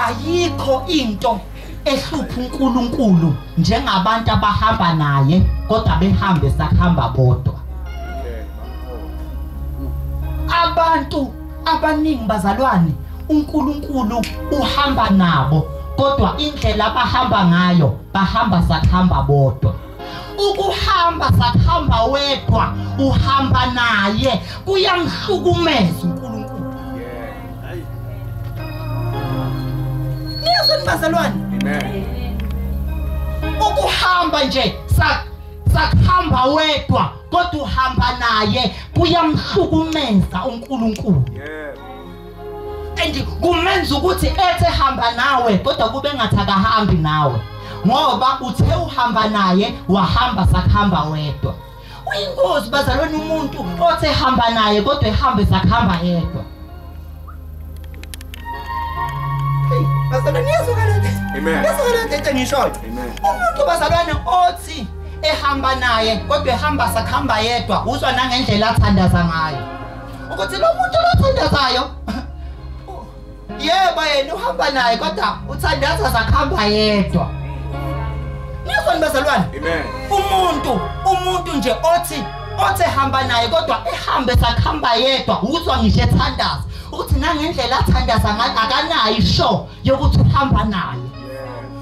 Ayikho into ehlupha uNkulunkulu njengabantu abahamba naye kodwa behambe sakuhamba bodwa. Abantu abaningi bazalwane uNkulunkulu uhamba nabo kodwa indlela abahamba ngayo bahamba sakuhamba bodwa. Ukuhamba sakuhamba wedwa uhamba naye kuyamhlukumeza uNkulunkulu. Niyazwa bazalwane? Amen. Ukuhamba nje sakuhamba wedwa kodwa uhamba naye kuyamhlukumeza uNkulunkulu. And kumenza ukuthi ethe hamba nawe kodwa kube ngathi akahambi nawe, ngoba uthe uhamba naye wahamba sakuhamba wedwa. Uyingozi bazalwane umuntu othe hamba naye kodwa ehambe sakuhamba yedwa. Hey, bazalwane niyazwakala. Amen. Niyazwakala into engishoyo. Amen. Umuntu bazalwane othi ehamba naye kodwa ehamba sakuhamba yedwa uzwa nangendlela athandaza ngayo ukuthi lo muntu lothandazayo yebo yena uhamba naye kodwa uthandaza sakuhamba yedwa. Niyazwani bazalwane? Amen. Umuntu nje othi ehamba naye kodwa ehambe sakuhamba yedwa uzwa ngisho ethandaza ukuthi nangendlela athandaza ngayo akanayo isho yokuthi uhamba naye.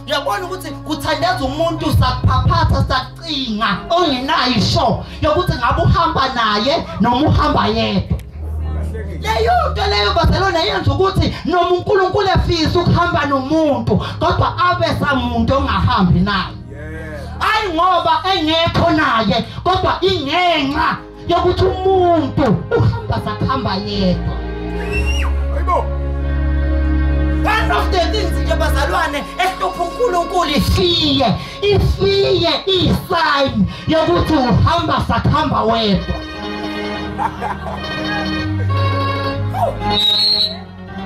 Uyabona ukuthi kuthandaza umuntu sakuphaphatha sakucinga ongenayo isho yokuthi ngabe uhamba naye noma uhamba yedwa. Leyo nto leyo bazalwane yenza ukuthi noma uNkulunkulu efisa ukuhamba nomuntu kodwa abe samuntu ongahambi naye. Hayi ngoba engekho naye kodwa ingenxa yokuthi umuntu uhamba sakuhamba yedwa. Hayibo. One of the things nje bazalwane ehlupha uNkulunkulu ifiye isign yokuthi uhamba sakuhamba wedwa.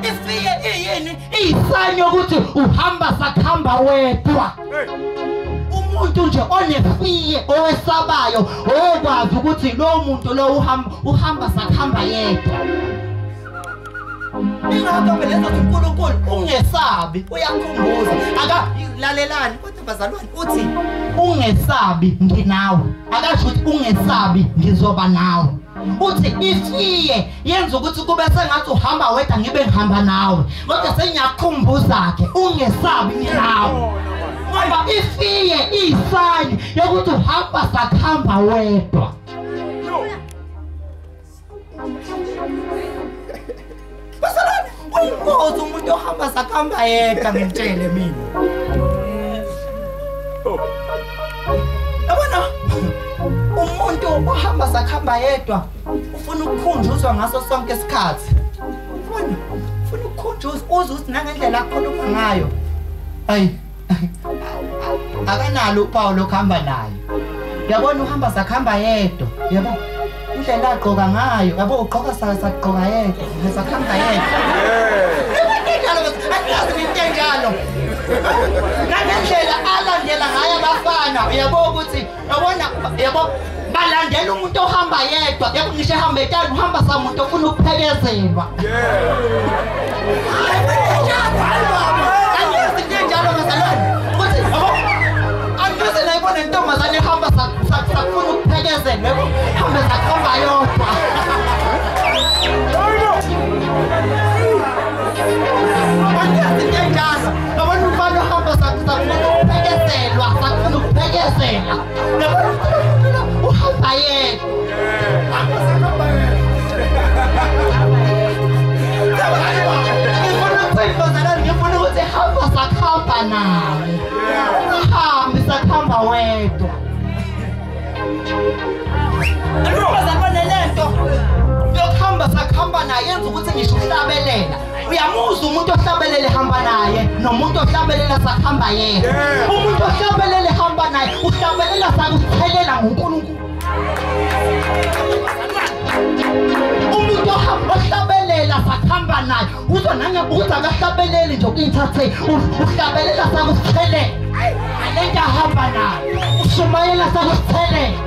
Ifiye iyini? Isign yokuthi uhamba sakuhamba wedwa. Umuntu nje onefiye owesabayo okwazi ukuthi lo muntu lo uhamba sakuhamba yedwa. Ingakho phela ezothi uNkulunkulu ungesabi uyakhumbuza. Aka lalelani kodwa bazalwane uthi ungesabi nginawe. Akasho ukuthi ungesabi ngizoba nawe. Uthi ifiye yenza ukuthi kube sengathi uhamba wedwa ngibe ngihamba nawe. Kodwa sengiyakukhumbuza ke ungesabi nginawe. Ngoba ifiye isayini yokuthi uhamba sakuhamba wedwa. Bazalwane uyingozi umuntu ohamba sakuhamba yedwa ngimtshele mina. Yabona umuntu ohamba sakuhamba yedwa ufuna ukukhunjuzwa ngaso sonke isikhathi. Ufuna ukukhunjuzwa uze uthi nangendlela akhuluma ngayo. Hayi akanalo uphawu lokuhamba naye. Yabona uhamba sakuhamba yedwa. Yabo indlela agqoka ngayo, yabo ugqoka sakugqoka yedwa, sakuhamba yedwa. Angiyazi into enjalo. Nangendlela alandela ngayo abafana, uyabo ukuthi yabona yabo balandela umuntu ohamba yedwa, yabo ngisho ehamba etani uhamba samuntu ofuna ukuphekezelwa. Angiyazi into enjalo bazalwane. Ukuthi yabo angize nayibona intombazane ehamba sakufuna ukuphekezelwa, yabo hambe sakuhamba yodwa. Angiyazi into enjalo. Yabona umfana ohamba sakufuna ukuphekezelwa, sakufuna ukuphekezela. Yabona umuntu uhamba yedwa. Ngifuna ukuthi bazalwane, ngifuna ukuthi hamba sakuhamba naye. Ungahambi sakuhamba wedwa. Bazalwane lento yokuhamba sakuhamba naye yenza ukuthi ngisho uhlabelela. Uyamuzwa umuntu ohlabelele hamba naye nomuntu ohlabelela sakuhamba yedwa. Umuntu ohlabelele hamba naye uhlabelela sakuthelela ngoNkulunkulu. Umuntu ohlabelela sakuhamba naye uzwa nange ukuthi akahlabeleli nje uku-entertain, uhlabelela sakuthelela. Alento ahamba naye ushumayela sakuthelela.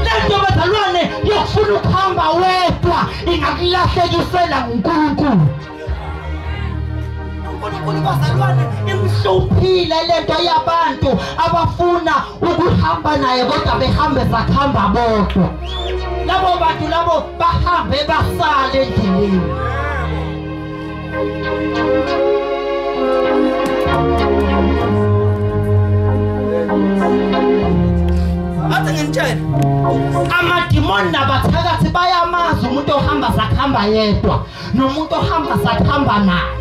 Lento bazalwane Akulahlekisela nguNkulunkulu. uNkulunkulu bazalwane imhluphile lento yabantu abafuna ukuhamba naye kodwa behambe sakhamba bodwa. Labo bantu labo bahambe basale endleleni. Athi ngintshela amadimoni nabathakathi bayamazi umuntu ohamba sakhamba yedwa nomuntu ohamba sakhamba naye.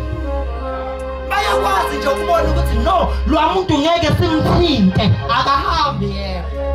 Bayakwazi nje ukubona ukuthi no, lo muntu ngeke simthinte, akahambi yedwa.